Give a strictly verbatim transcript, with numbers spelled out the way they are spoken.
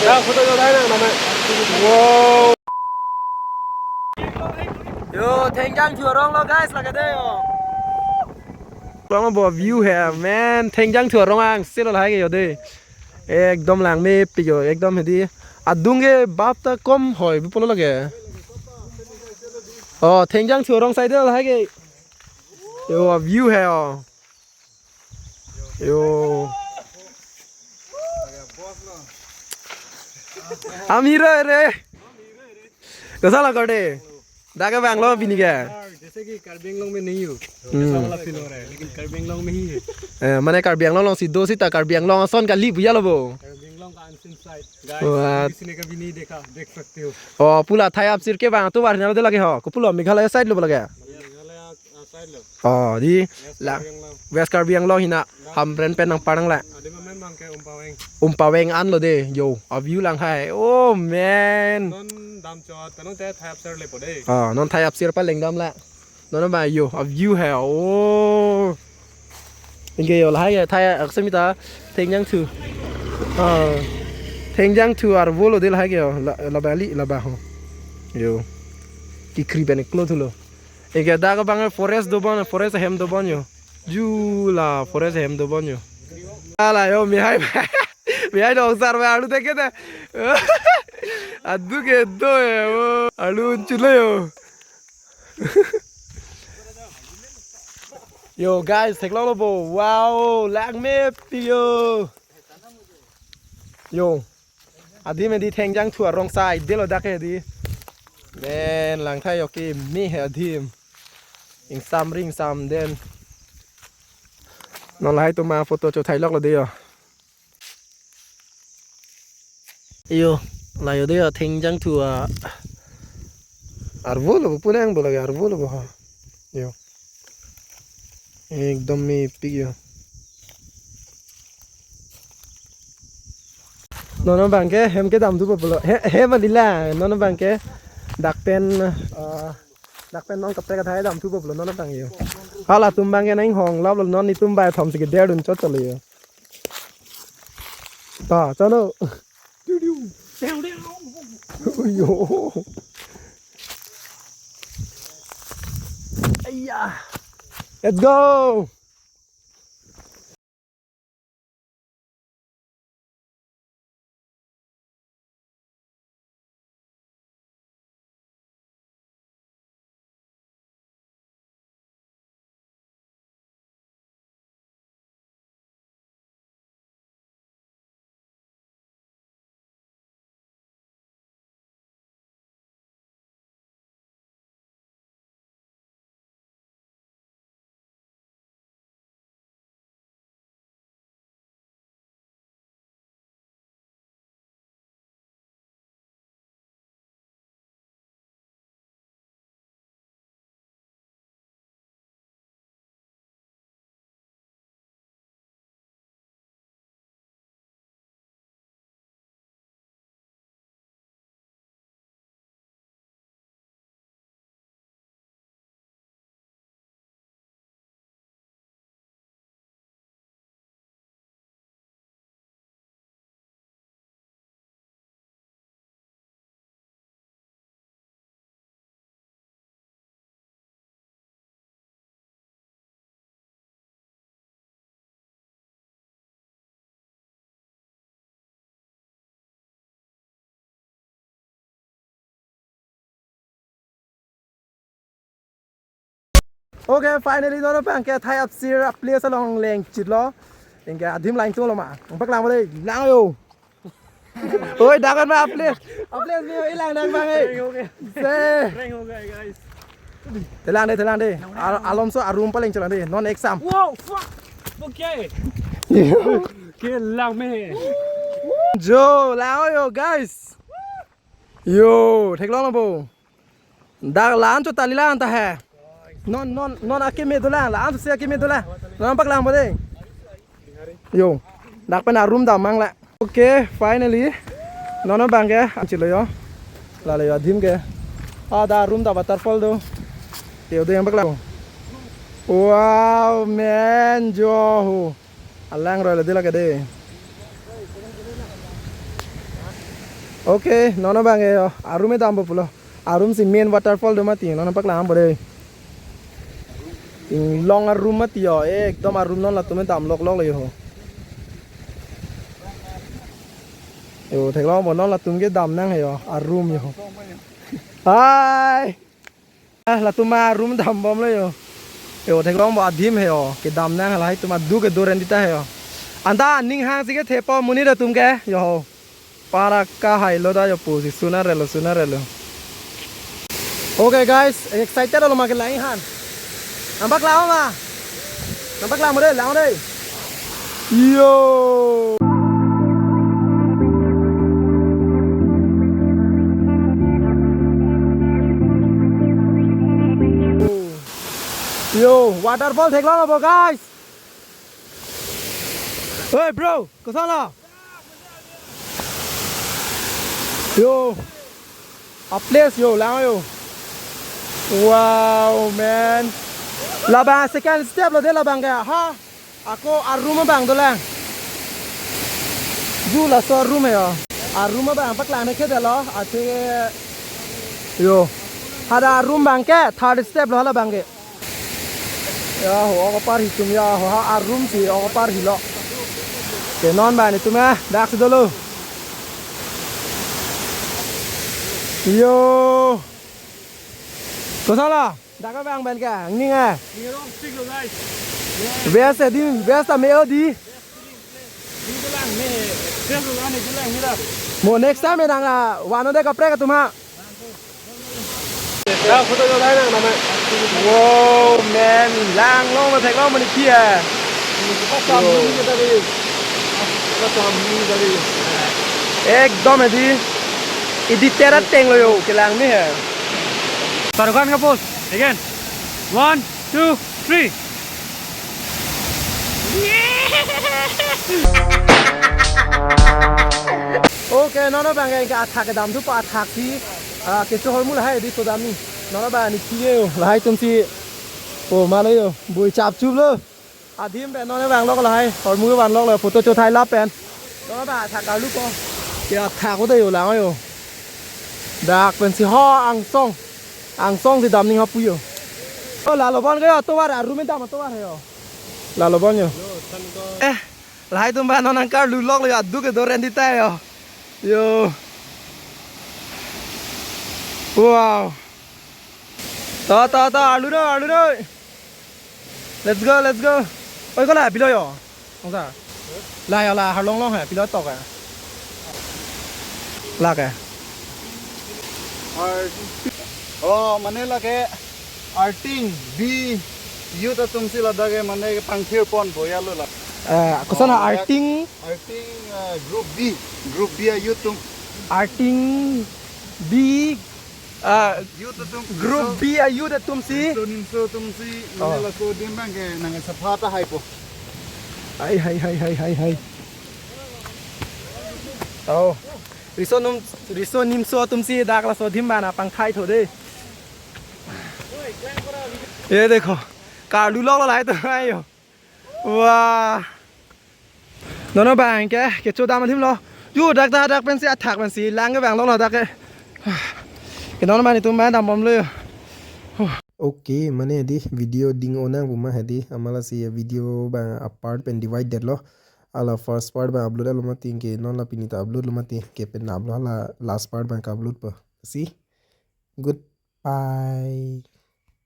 Ya, photo jo dai na, na, na. Wow. Yo, Thengjangthu arong lo guys, lake de yo. Bang bo view he, man. Thengjangthu arong angse lo lahai ke yo de. Ekdom langmepik yo, ekdom hedi. Adung ke bap ta kom hoi, bi pulo lake. Oh, Thengjangthu arong side lahai ke. Yo, view he yo. Yo. Ami re re. Kasa la karte? Dak ke Bangalore pini ke? यार, जैसे कि कार्बी आंगलोंग में नहीं हो, हम्म। ऐसा वाला फील हो रहा है, लेकिन कार्बी आंगलोंग में ही है। Eh, mane Karbi Anglong alongsi do sita Karbi Anglong ason kali puya lo bo. Karbi आंगलोंग का अनसीन साइड, गाइस, What? किसी ने कभी नहीं देखा, देख सकते हो। Oh, pu la thai apsir kevang atovar nalo de lake ho. Kopulo Meghalaya side lo bo lake. Meghalaya, आ, साइड लो। Oh, di west la Karbi Anglong. West Karbi Anglong hina Hamren pen nangpar nang la. Adim amen bang ke Umpaveng. Umpaveng an lo de, yo, a view lang hai. Oh man. Non damchot, tanung te thai apsir lepo de. Oh, non thai apsir paleng dam la. Non ba yo, a view hai. Oh. Anke yo lahai ke thai aksemi ta Thengjangthu. Ah. Thengjangthu arvo lo de lahai ke yo, la, la bali, la ba ho. Yo. Kikri pen klo thulo. Anke dak abang forest dobon, forest ahem dobon yo. Ju la forest ahem dobon yo. Ala yo, mihai, mihai dong sar ba alu teke ta. Adu ke do yo, alu unchut lo yo. Yo guys, theklong lo bo. Wow, langmepik yo. Yo. Adim hedi Thengjangthu arong side lo dak hedi. Men lang thai yo ke me he adim. Ingsam ringsam den. Non lahai atum aphoto chothailok lo de yo. Yo, la yo de yo Thengjangthu a arvo lo bo, punang bo lake arvo lo bo ha. Yo. Ekdom mepik yo. Non abang ke hem kedam thupo pulo. He, he balila, non abang ke dak pen, ah, dak pen non kaprek athai dam thupo pulo non abang yo. Halatum abang ke nang hong lap lo non itum bai thom si ke der dun chot chot lo yo. Ta, chalo. Yo. Aya. Let's go. Okay, finally, non abang ke thai apsir a-place along leng chitlo. Anke adim lang tung lo ma. Nangpaklang bo de, lang yo. Oi, dakan ma a-place. A-place ni ilang nang bang eh. Prank ho gaya. Se. Prank ho gaya, guys. Thelang de, thelang de. Al-, alomso a-room paleng chelang de. Non exam. Wow, fuck. Okay. Yo. Ke lang me. Jo, lang yo, guys. Yo, theklong lo bo. Dak la-an chot kali la-an ta he. Non, non, non akeme dolang, la-an si akeme dolang. Non paklang bo de. Yo, dak pen a-room damnang la. Okay, finally. Non abang ke, anchilo yo. La le yo adim ke. Ah, dak a-room ta waterfall do. Yo de nangpaklang. Wow, man, jo ho. Alang roi lo de lake de. Okay, non abang ke yo, arum dampo pulo. Arum si main waterfall do mati, non paklang po dei. Inglong arum mati yo, ekdom arum non latum damlok lok lo yo. Yo, theklongpo non latum ke damnang he yo, arum yo. Hi. Ah, latum arum dambomlo yo. Yo, theklongpo adim he yo, kedamnang lahai atum adu kedo rendita he yo. Anta aning hang si kethepo monit atum ke yo ho. Para kahailo ta yo pusi suna relo, suna relo. Okay guys, excited lo ma kelang-ik han. Nangpaklang ma? Nangpaklang mo dei, lang dei. Yo. Yo, waterfall theklongpo guys. Hey bro, koson lo? Yo. A place yo, lang yo. Wow, man. Labang second step lo dei labang ke, ha? Ako arum abang dolang. Ju laso arum yo. Arum abang paklang ne ke dei lo, ate yo. Hadak arum abang ke third step lo hala abang ke. Ya, ho, ok apar hitum ya, ho, ha, arum si, ok apar hilo. Ke non ba netum, eh, dak si dolo. Yo. Koson lo? Dak abang pen ke, ning eh. Nirong stick lo, guys. Best eh di, best ta me-o di. Di lang me, best lo, ane di lang me da. Mo next time nang, ah, one day kaprek atum ha. Ya, photo yo, dai nang nama. Wow, man, langlong ma theklong mani kia. Pasam ni tadi. Pasam ni tadi. Ekdom edi. Edi tera teng lo yo, kelang me he. Shahrukh Khan ka pose. Again. One, two, three. Okay, non abang ke athak kedam thupo, athak si, ah, kecho ahormu lahai di chodam ni. Non abang ni kiye yo, lahai atum si. Oh, malo yo, bui chap chup lo. Adim pen non abang lok lahai, ahormu vanlok lo, photo chothai lapen. Non abang athak karlupo. Ke athak ko dei yo, lang yo. Dak pensi ho angsong. Angsong si damning hapu yo. Oh, lalo bon ke yo, tovar, arum dam tovar he yo. Lalo bon yo. Eh, lahai atum ba non nangkarlulok lo yo, adu kedo rendita yo. Yo. Wow. To, to, to, arlu noi, arlu noi. Let's go, let's go. Oi, ko la pilo yo. Ong sa. La yo, la harlong long he, pilo tok he. La ke. Ar-, oh, mane lake arting B youth atum si ladak ke mane pangthir ponpo ya lo la. Eh, koson, oh, arting? Arting, eh, group B, group B a-youth atum. Arting B, ah, youth atum. Group B a-youth atum si. Riso Nimso atum si, oh, mane laso adim abang ke nang sapha tahaipo. Hai, hai, hai, hai, hai, hai. Oh. Riso Num-, Riso Nimso atum si dak laso adim abang pangthaithu dei. Ye dekho. Karlulok lo lahai atum ayo. Wah. Non abang ke, kecho dam adim lo. Yo, dak, dak, dak pensi athak pensi lang ke vanglok lo dak ke. Ke non abang netum abang dambomlo yo. Okay, mane di video ding-o nang pu ma hedi, amat lasi video abang a-part pen divided lo. Hala first part abang upload lo mati, ke non la pini ta upload lo mati, ke pen upload hala last part abang ka-upload po. See? Goodbye.